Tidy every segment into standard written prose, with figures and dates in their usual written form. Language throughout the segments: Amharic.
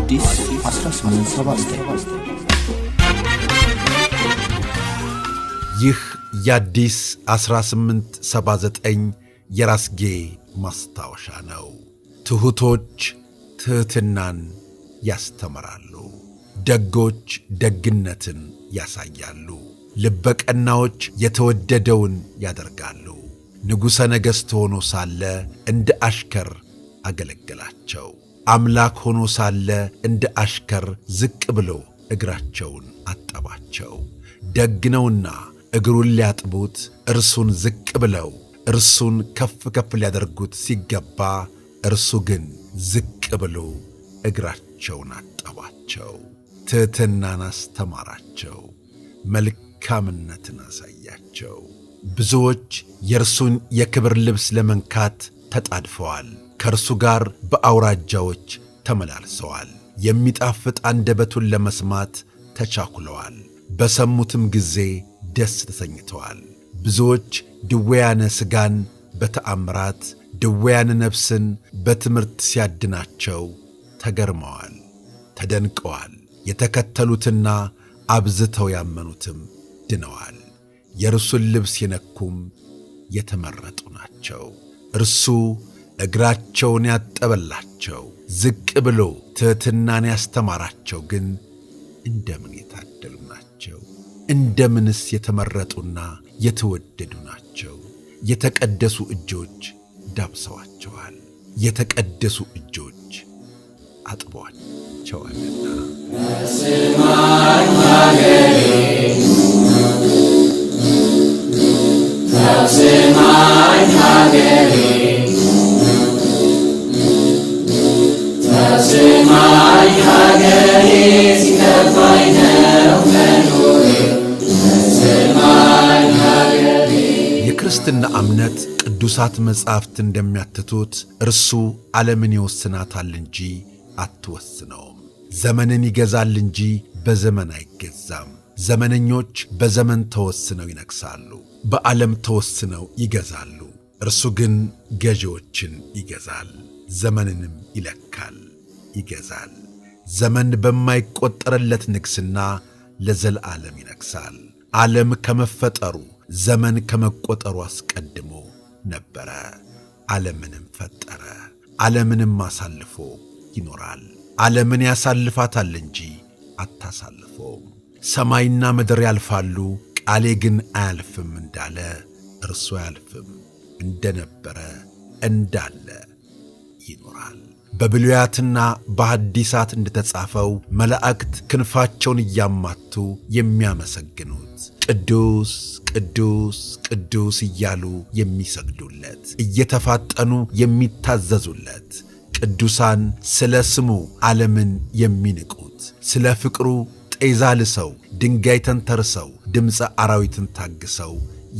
አዲስ 1879። ይህ የአዲስ 1879 የራስጌ ማስታወሻ ነው። ትሑቶች ትሕትናን ያስተምራሉ፣ ደጎች ደግነትን ያሳያሉ፣ ልበቀናዎች የተወደደውን ያደርጋሉ። ንጉሠ ነገሥት ሆኖ ሳለ እንደ አሽከር አገለገላቸው። አምላክ ሆኖ ሳለ እንደ አሽከር ዝቅ ብሎ እግራቸውን አጠባቸው። ደግ ነውና እግሩን ሊያጥቡት እርሱን ዝቅ ብለው እርሱን ከፍ ከፍ ሊያደርጉት ሲገባ፣ እርሱ ግን ዝቅ ብሎ እግራቸውን አጠባቸው። ትሕትናን አስተማራቸው፣ መልካምነትን አሳያቸው። ብዙዎች የእርሱን የክብር ልብስ ለመንካት ተጣድፈዋል። ከእርሱ ጋር በአውራጃዎች ተመላልሰዋል። የሚጣፍጥ አንደበቱን ለመስማት ተቻኩለዋል። በሰሙትም ጊዜ ደስ ተሰኝተዋል። ብዙዎች ድውያነ ሥጋን በተአምራት ድውያነ ነፍስን በትምህርት ሲያድናቸው ተገርመዋል፣ ተደንቀዋል። የተከተሉትና አብዝተው ያመኑትም ድነዋል። የእርሱን ልብስ የነኩም የተመረጡ ናቸው። እርሱ እግራቸውን ያጠበላቸው ዝቅ ብሎ ትሕትናን ያስተማራቸው ግን እንደምን የታደሉ ናቸው! እንደምንስ የተመረጡና የተወደዱ ናቸው! የተቀደሱ እጆች ዳብሰዋቸዋል፣ የተቀደሱ እጆች አጥበዋቸዋልና። ስማኝ ሀገሬ፣ ስማኝ ሀገሬ፣ ሲከፋኝ ነው መኖሬ። ስማኝ ሀገሬ። የክርስትና እምነት ቅዱሳት መጻሕፍት እንደሚያትቱት እርሱ ዓለምን ይወስናታል እንጂ አትወስነውም። ዘመንን ይገዛል እንጂ በዘመን አይገዛም። ዘመነኞች በዘመን ተወስነው ይነግሣሉ፣ በዓለም ተወስነው ይገዛሉ። እርሱ ግን ገዢዎችን ይገዛል፣ ዘመንንም ይለካል፣ ይገዛል። ዘመን በማይቆጠርለት ንግሥና ለዘለዓለም ይነግሣል። ዓለም ከመፈጠሩ ዘመን ከመቆጠሩ አስቀድሞ ነበረ። ዓለምንም ፈጠረ፣ ዓለምንም አሳልፎ ይኖራል። ዓለምን ያሳልፋታል እንጂ አታሳልፈውም። ሰማይና ምድር ያልፋሉ፣ ቃሌ ግን አያልፍም እንዳለ እርሱ አያልፍም፣ እንደነበረ እንዳለ ይኖራል። በብሉያትና በሐዲሳት እንደተጻፈው መላእክት ክንፋቸውን እያማቱ የሚያመሰግኑት፣ ቅዱስ ቅዱስ ቅዱስ እያሉ የሚሰግዱለት፣ እየተፋጠኑ የሚታዘዙለት፣ ቅዱሳን ስለ ስሙ ዓለምን የሚንቁት፣ ስለ ፍቅሩ ጤዛ ልሰው ድንጋይ ተንተርሰው ድምፀ አራዊትን ታግሰው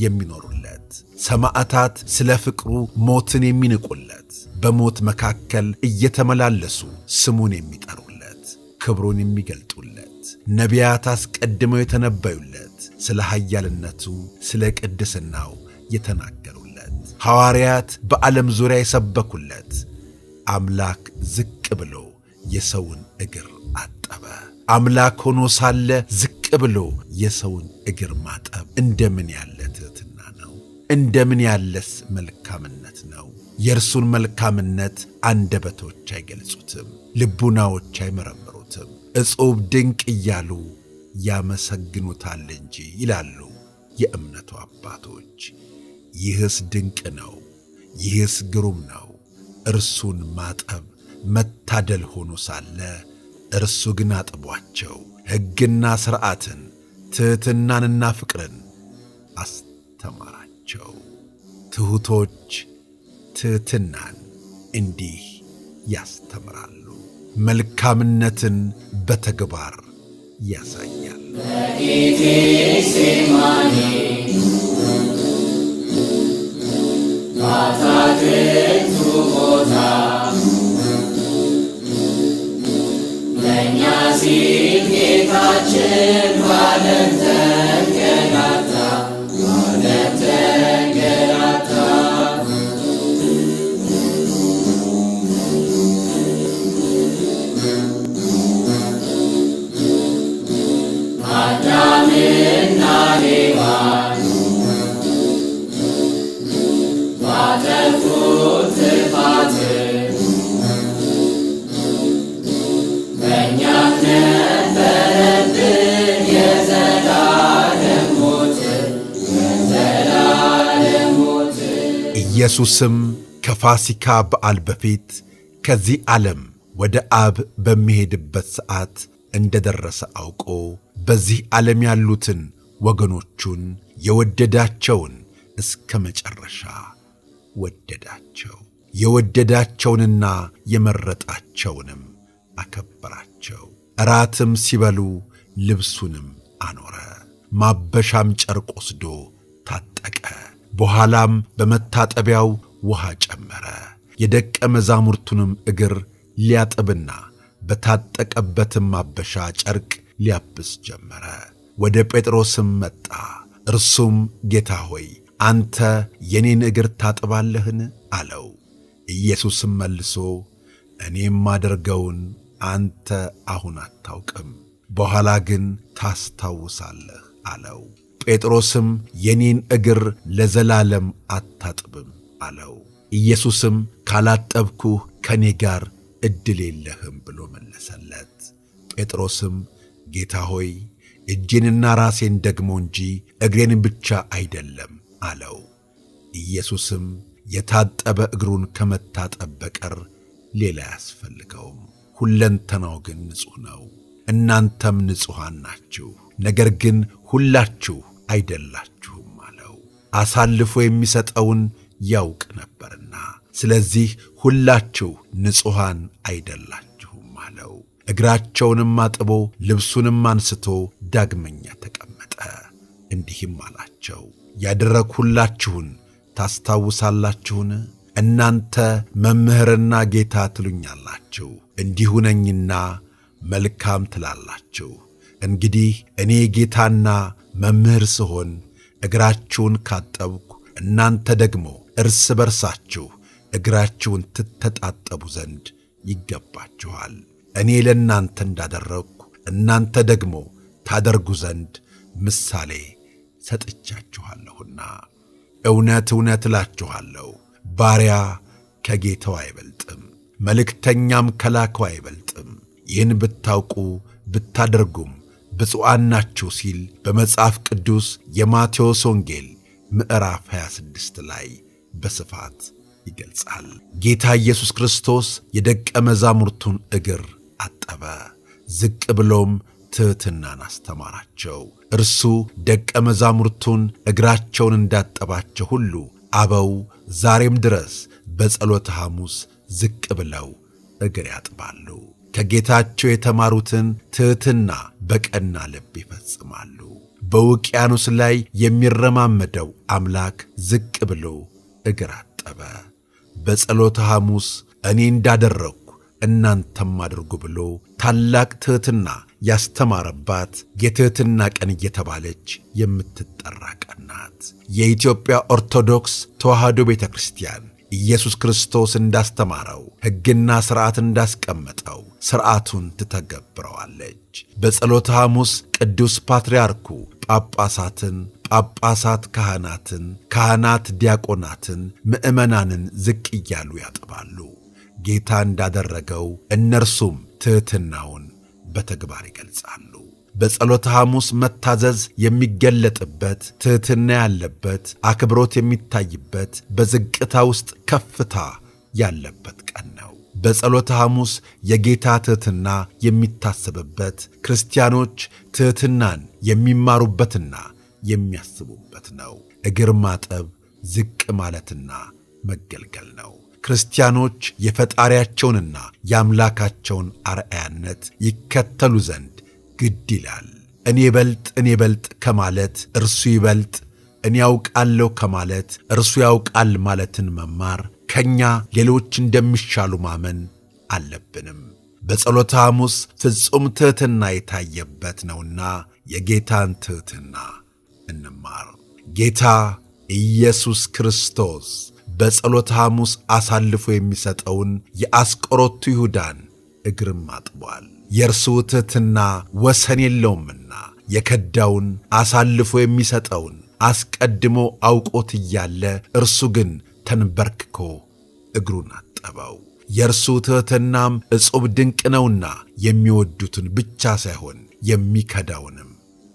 የሚኖሩለት፣ ሰማዕታት ስለ ፍቅሩ ሞትን የሚንቁለት፣ በሞት መካከል እየተመላለሱ ስሙን የሚጠሩለት፣ ክብሩን የሚገልጡለት፣ ነቢያት አስቀድመው የተነበዩለት፣ ስለ ኃያልነቱ ስለ ቅድስናው የተናገሩለት፣ ሐዋርያት በዓለም ዙሪያ የሰበኩለት አምላክ ዝቅ ብሎ የሰውን እግር አጠበ። አምላክ ሆኖ ሳለ ዝቅ ብሎ የሰውን እግር ማጠብ እንደምን ያለ ትሕትና ነው! እንደምን ያለስ መልካምነት ነው! የእርሱን መልካምነት አንደበቶች አይገልጹትም፣ ልቡናዎች አይመረምሩትም። እጹብ ድንቅ እያሉ ያመሰግኑታል እንጂ ይላሉ የእምነቱ አባቶች። ይህስ ድንቅ ነው፣ ይህስ ግሩም ነው። እርሱን ማጠብ መታደል ሆኖ ሳለ እርሱ ግን አጥቧቸው ሕግና ሥርዓትን ትሕትናንና ፍቅርን አስተማራቸው። ትሑቶች ትሕትናን እንዲህ ያስተምራሉ፣ መልካምነትን በተግባር ያሳያል። በጌቴሴማኒ በአታክልቱ ቦታ ለእኛ ሲል ጌታችን ባለም ተንገላታ፣ ባለም ተንገላታ። ኢየሱስም ከፋሲካ በዓል በፊት ከዚህ ዓለም ወደ አብ በሚሄድበት ሰዓት እንደ ደረሰ አውቆ በዚህ ዓለም ያሉትን ወገኖቹን የወደዳቸውን እስከ መጨረሻ ወደዳቸው። የወደዳቸውንና የመረጣቸውንም አከበራቸው። እራትም ሲበሉ ልብሱንም አኖረ። ማበሻም ጨርቅ ወስዶ ታጠቀ። በኋላም በመታጠቢያው ውሃ ጨመረ። የደቀ መዛሙርቱንም እግር ሊያጥብና በታጠቀበትም ማበሻ ጨርቅ ሊያብስ ጀመረ። ወደ ጴጥሮስም መጣ። እርሱም ጌታ ሆይ፣ አንተ የኔን እግር ታጥባለህን? አለው። ኢየሱስም መልሶ እኔ የማደርገውን አንተ አሁን አታውቅም፣ በኋላ ግን ታስታውሳለህ አለው። ጴጥሮስም የኔን እግር ለዘላለም አታጥብም አለው። ኢየሱስም ካላጠብኩህ ከእኔ ጋር ዕድል የለህም ብሎ መለሰለት። ጴጥሮስም ጌታ ሆይ፣ እጄንና ራሴን ደግሞ እንጂ እግሬን ብቻ አይደለም አለው። ኢየሱስም የታጠበ እግሩን ከመታጠብ በቀር ሌላ አያስፈልገውም፣ ሁለንተናው ግን ንጹሕ ነው። እናንተም ንጹሐን ናችሁ፣ ነገር ግን ሁላችሁ አይደላችሁም አለው። አሳልፎ የሚሰጠውን ያውቅ ነበርና፣ ስለዚህ ሁላችሁ ንጹሐን አይደላችሁም አለው። እግራቸውንም አጥቦ ልብሱንም አንስቶ ዳግመኛ ተቀመጠ። እንዲህም አላቸው፣ ያደረግሁላችሁን ታስታውሳላችሁን? እናንተ መምህርና ጌታ ትሉኛላችሁ፣ እንዲሁ ነኝና መልካም ትላላችሁ። እንግዲህ እኔ ጌታና መምህር ስሆን እግራችሁን ካጠብኩ እናንተ ደግሞ እርስ በርሳችሁ እግራችሁን ትተጣጠቡ ዘንድ ይገባችኋል። እኔ ለእናንተ እንዳደረግኩ እናንተ ደግሞ ታደርጉ ዘንድ ምሳሌ ሰጥቻችኋለሁና። እውነት እውነት እላችኋለሁ፣ ባሪያ ከጌታው አይበልጥም፣ መልእክተኛም ከላከው አይበልጥም። ይህን ብታውቁ ብታደርጉም ብፁዓን ናችሁ ሲል በመጽሐፍ ቅዱስ የማቴዎስ ወንጌል ምዕራፍ 26 ላይ በስፋት ይገልጻል። ጌታ ኢየሱስ ክርስቶስ የደቀ መዛሙርቱን እግር አጠበ፣ ዝቅ ብሎም ትሕትናን አስተማራቸው። እርሱ ደቀ መዛሙርቱን እግራቸውን እንዳጠባቸው ሁሉ አበው ዛሬም ድረስ በጸሎተ ሐሙስ ዝቅ ብለው እግር ያጥባሉ። ከጌታቸው የተማሩትን ትሕትና በቀና ልብ ይፈጽማሉ። በውቅያኖስ ላይ የሚረማመደው አምላክ ዝቅ ብሎ እግር አጠበ። በጸሎተ ሐሙስ እኔ እንዳደረግኩ እናንተም አድርጉ ብሎ ታላቅ ትሕትና ያስተማረባት የትሕትና ቀን እየተባለች የምትጠራ ቀን ናት። የኢትዮጵያ ኦርቶዶክስ ተዋሕዶ ቤተ ክርስቲያን ኢየሱስ ክርስቶስ እንዳስተማረው ሕግና ሥርዓት እንዳስቀመጠው ሥርዓቱን ትተገብረዋለች። በጸሎተ ሐሙስ ቅዱስ ፓትርያርኩ ጳጳሳትን፣ ጳጳሳት ካህናትን፣ ካህናት ዲያቆናትን፣ ምዕመናንን ዝቅ እያሉ ያጥባሉ። ጌታ እንዳደረገው እነርሱም ትሕትናውን በተግባር ይገልጻሉ። በጸሎተ ሐሙስ መታዘዝ የሚገለጥበት፣ ትሕትና ያለበት፣ አክብሮት የሚታይበት፣ በዝቅታ ውስጥ ከፍታ ያለበት ቀን ነው። በጸሎተ ሐሙስ የጌታ ትሕትና የሚታሰብበት፣ ክርስቲያኖች ትሕትናን የሚማሩበትና የሚያስቡበት ነው። እግር ማጠብ ዝቅ ማለትና መገልገል ነው። ክርስቲያኖች የፈጣሪያቸውንና የአምላካቸውን አርአያነት ይከተሉ ዘንድ ግድ ይላል። እኔ በልጥ እኔ በልጥ ከማለት እርሱ ይበልጥ፣ እኔ ያውቃለሁ ከማለት እርሱ ያውቃል ማለትን መማር፣ ከእኛ ሌሎች እንደሚሻሉ ማመን አለብንም። በጸሎተ ሐሙስ ፍጹም ትሕትና የታየበት ነውና የጌታን ትሕትና እንማር። ጌታ ኢየሱስ ክርስቶስ በጸሎተ ሐሙስ አሳልፎ የሚሰጠውን የአስቆሮቱ ይሁዳን እግርም አጥቧል። የእርሱ ትሕትና ወሰን የለውምና የከዳውን አሳልፎ የሚሰጠውን አስቀድሞ አውቆት እያለ እርሱ ግን ተንበርክኮ እግሩን አጠበው። የእርሱ ትሕትናም እጹብ ድንቅ ነውና የሚወዱትን ብቻ ሳይሆን የሚከዳውንም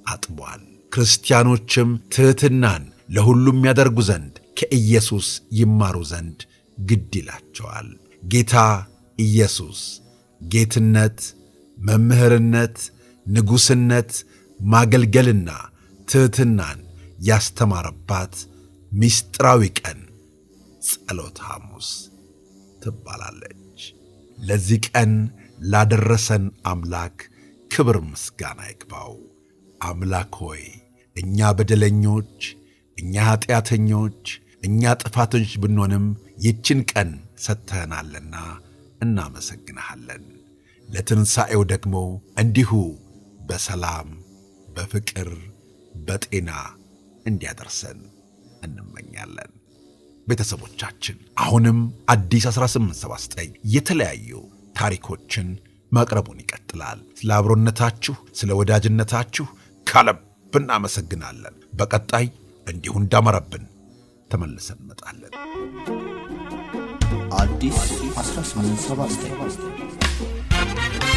አጥቧል። ክርስቲያኖችም ትሕትናን ለሁሉም ያደርጉ ዘንድ ከኢየሱስ ይማሩ ዘንድ ግድ ይላቸዋል። ጌታ ኢየሱስ ጌትነት፣ መምህርነት፣ ንጉሥነት፣ ማገልገልና ትሕትናን ያስተማረባት ምስጢራዊ ቀን ጸሎተ ሐሙስ ትባላለች። ለዚህ ቀን ላደረሰን አምላክ ክብር ምስጋና ይግባው። አምላክ ሆይ፣ እኛ በደለኞች፣ እኛ ኀጢአተኞች፣ እኛ ጥፋተኞች ብንሆንም ይህችን ቀን ሰጥተኸናልና እናመሰግንሃለን። ለትንሣኤው ደግሞ እንዲሁ በሰላም በፍቅር በጤና እንዲያደርሰን እንመኛለን። ቤተሰቦቻችን፣ አሁንም አዲስ 1879 የተለያዩ ታሪኮችን ማቅረቡን ይቀጥላል። ስለ አብሮነታችሁ፣ ስለ ወዳጅነታችሁ ከልብ እናመሰግናለን። በቀጣይ እንዲሁ እንዳመረብን ተመልሰን እንመጣለን። አዲስ 1879።